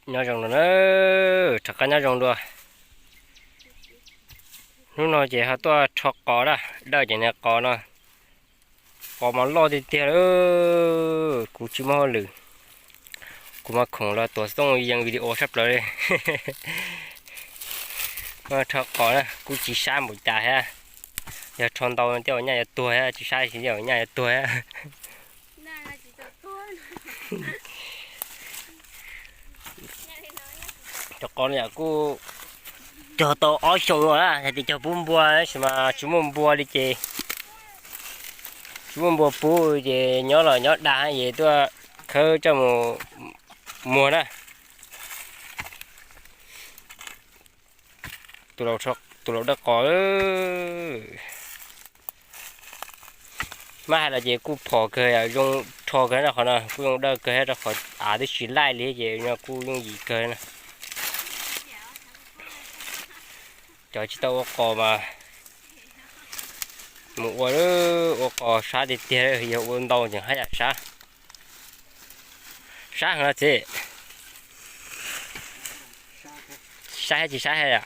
Nyob zoo dua na, rov qab nyob zoo dua. Hnub no ces ho tuaj rho qos na, dawj cov niag qos no. Qos mas loj tiag tiag li, kuv tsis muaj hauj lwm. Kuv mas khoom los tuav xov tooj yees video sab plaws li. Rho qos na, kuj tsis sab npaum cas thiab. Yog rho ntau no tej zaum nyaj yuav tuag thiab, tsis sab tsis tej zaum nyaj yuav tuag thiab. Cov qos no yam kuj cog tau ob xyoos no na, hais tias cog pub npua tab sis mas tsis muaj npua li ces, tsis muaj npua pub ces nyob los nyob dag ces tuaj khawb coj mus muag na. Tus laus dawj qos, mab hais los ces kuj phom kawg, zoo rho kawg rau qhov no, kuj zoo dawj kawg rau qhov av twb tsis laij li ces no kuj yooj yim kawg na. Cov tsis tau ua qos mas mus ua, ua qos sab tiag tiag, yog ua ntau ces haj yam sab. Sab heev los txiv? Sab thiab tsis sab thiab yom?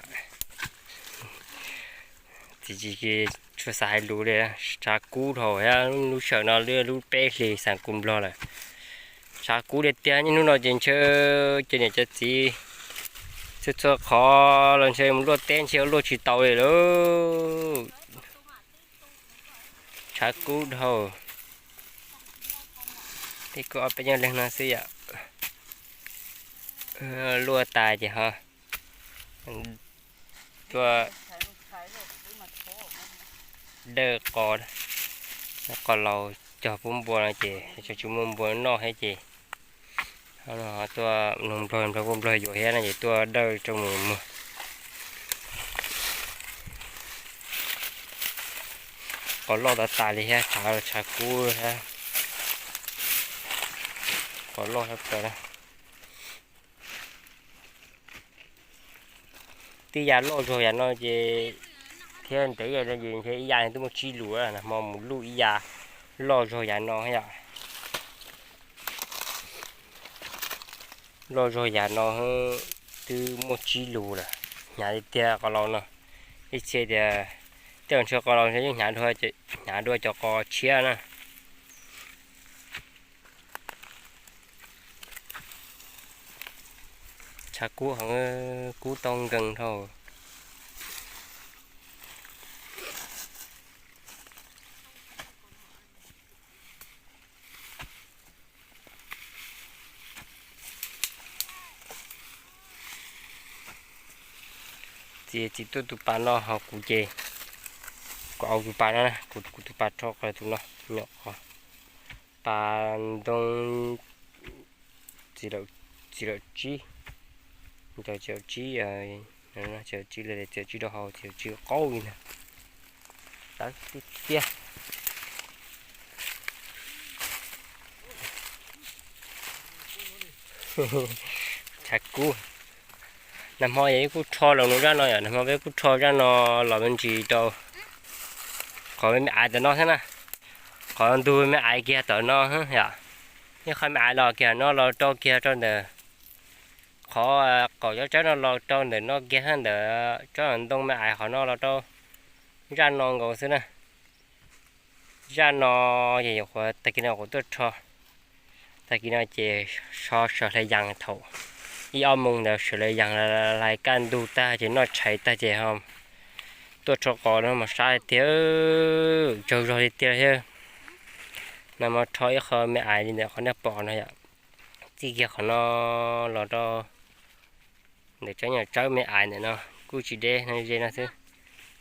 Txiv tsis tshua xav hais lus li, tshav kub dhau thiab, lub sij hawm no lub peb hlis xees kub nplog lawm. Tshav kub tiag tiag, niaj hnub no ces ntshe cov niam cov txiv txhua txhua qhov los ntshe mus luaj teb ntshe luaj tsis tau li lauj. Tshav kub dhau. Tej kuj ob peb nyuag leeg no xwb yom. Luaj tas ces ho tuaj dawj qos, qos laus cog pub npua no ces tsis muaj npua noj thiab ces tuaj nug nplog, nplog kuj nplog yuav thiab no ces tuaj dawj rau mus muag. Qos loj tas tas li thiab, tshav, tshav kub thiab, qos loj sab plaws na. Twb ya loj zog yam no ces thiab ntev no ces ntshe ib yam twb muaj tsib lus, nag hmo mus luj ib yam loj zog yam no yom. Loj zog yam no twb muaj tsib lus lawm, hnyav tiag tiag qos laus no. Ib txhia tias tej zaum ntshe qos laus ntshe yeej hnyav dua, hnyav dua cov qos tshiab na. Tshav kub heev, kub tau nkees dhau. Txiv, txiv tuaj tus pas no ho kuv ces, kuv au tus pas no, kuv, kuv tus pas rho qhov tus no, nyuam qhuav. Pas ntoo txiv laum tsib, txiv laum tsib, txiv laum tsib, txiv laum tsib rau hauv, txiv laum tsib qaub li ntag. Tawv tiag tiag. Tshav kub. Nag hmo yog kuj rho los nws zaj no yom, nag hmo peb kuj rho zaj no los me ntsis rau qhov me me aiv tom no xwb na. Qhov ntug me aiv kiag tom no yom. Ib qho me aiv los kiag no los rau kiag rau ntawm qhov qaum cov tsawb no los rau ntawm no kiag ntawm tsob ntoo me aiv qhov no los rau zaj no nkaus xwb na. Zaj no ces yuav qhuav tag kis no kuv tuaj rho. Tag kis no ces so sawv hlais yas thaum ib ob moos ntawd sawv hlais yas hlais kaj ntug tag ces noj tshais tag ces ho tuaj rho qos no mas sab tiag, tsaug zog tiag tiag thiab. No mas rho ib qho me aiv li ntawm qhov nej pom no yom. Txij kiag qhov no los rau ntawm tsob nyuam tsawb me aiv ntawm no kuj tsis deb no ze no xwb.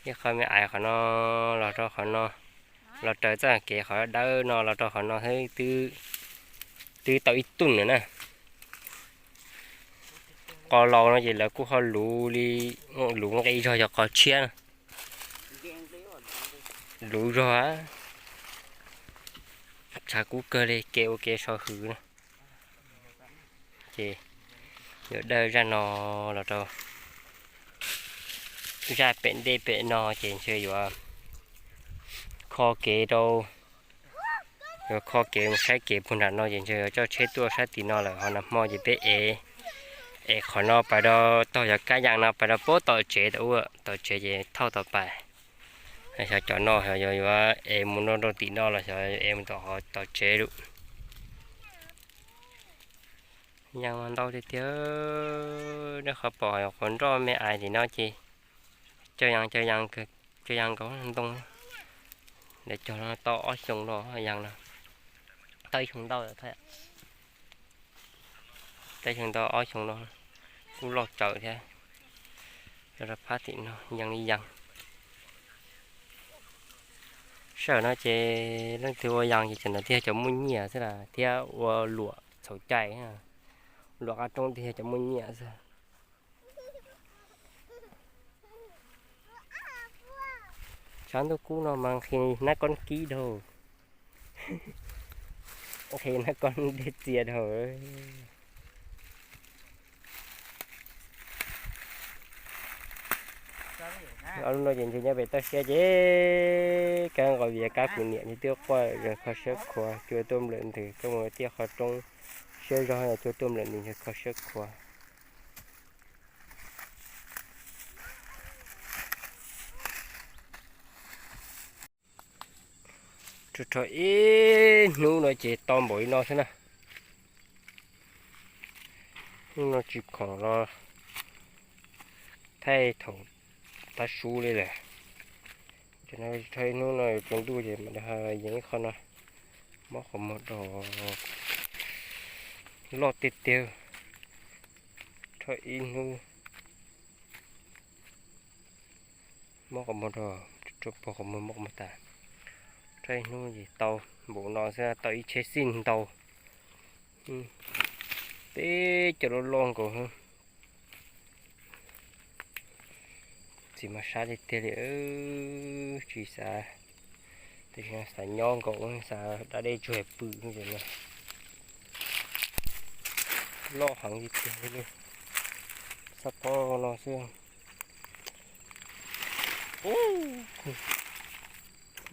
Ib qho me aiv qhov no los rau qhov no, los raws txoj kev qhov dawb no los rau qhov no xwb twb tau ib tuj lawm na. Qos laus no ces lawv kuj ho luv li, luv nqi zog cov qos tshiab na. Luv zog, tshav kub kawg li, kev ua kev so hwv na. Ces yuav dawj zaj no los rau zaj pem ntej pem no ces ntshe yuav kho kev rau, yuav kho kev mus saib kev puag nram no ces ntshe yuav coj tsheb tuaj sab tim no lawm, ho nag hmo ces peb ev Es qhov no pais rau tog yog kab yas no pais rau puag tom tsev tau ua tom tsev ces thauj tau pais. Xyov cov no xyov yuav yuav es mus no rau tim no los xyov es mus tom qhov tom tsev lawm. Yas mas ntau tiag tiag, nej qhov pom qhov nroj me ais tim no ces cog yas cog yas, cog yas nkaus ntoo. Lawv cog no tau ob xyoo no yas no, tau ib xyoo ntau thiab. Tau ib xyoo ntau ob xyoo no kuj loj tsawv thiab. Cov rau phab tim no yas li yas. Sij hawm no ces leej twg ua yas ces cov ntawd thiaj yog cov muaj nyiaj xwb las thiab ua luam txhaum cai, luam qab roob thiaj yog cov muaj nyiaj xwb. Tshav ntuj kub no mas nqhis nab kob kib dhau, nqhis nab kob dej txias dhau. Ob lub no ces ntshe nyob pem toj siab ces kab nqos vias kab kuv niam ntshe twb quaj kho siab khuav cua tuaj nplawm ntws, koj mus tiaj qhov roob siab zog cua tuaj nplawm ntws ntshe kho siab khuav. Rau rau ib hnub no ces tau npaum li no xwb na. Hnub no tsis khoom los thaij thaum tav su li lawm. Ces no rau ib hnub no yuav tsaus ntuj ces mam li yees ib qho no, mob qhov muag rau, loj tiag tiag. Rau ib hnub mob qhov muag rau, rau pog qhov muag mob qhov muag tas. Rau ib hnub ces tau npaum no xwb, tau ib tsheb xij ntau. Peb cov loj loj nkaus. Txiv mas sab tiag tiag li, tsis xav, tiam sis xav nyob nkaus, xav da dej tsuag pw no. Loj heev li tiag li, xab pob no xwb.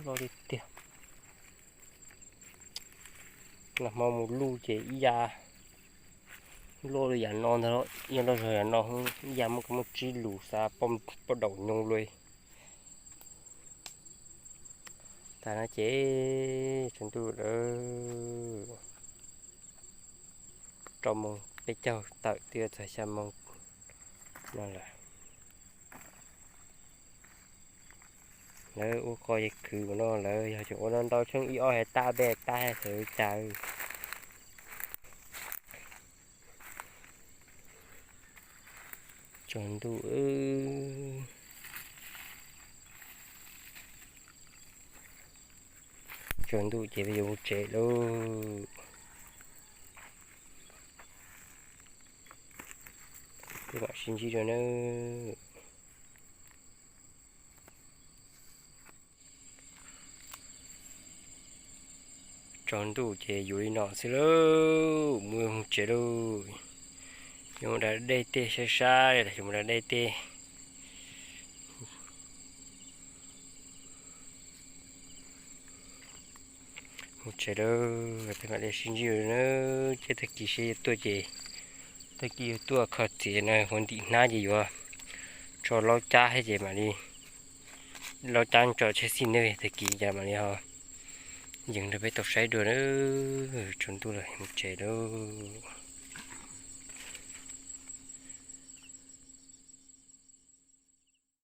Loj li tiag. Nag hmo mus luj ces ib yam luj li yam no ntag, ib yam loj zog yam no, ib yam muaj kab muaj tsib lus xav poj daum nyoos luaj. Tas no ces tsaus ntuj lawm, rau moos peb caug tawm twb txog xya moos no lawm. Lawv ua qos ces khwv no, lawv yog tseem ua no ntau tsheej ib ob hais tab peb hais tab hais xav li cas. Tsaus ntuj, tsaus ntuj ces peb yuav mus tsev lauj. Peb mam sib ntsib dua nawb. Tsaus ntuj ces yuav li no xwb lauj, mus mus tsev lauj. Yuav mus da dej tej sab sab li los yuav mus da dej tej. Mus tsev lawm, peb mam li sib ntsib na, ces tag kis seb yuav tuaj ces, tag kis yuav tuaj kho txiv no ua ntim hnab ces yuav tso laub cab thiab ces mam li, laub cab tso tsheb xij neej tag kis ces mam li ho yees rau peb tau saib dua na. Tsaus ntuj lawm, mus tsev lauj.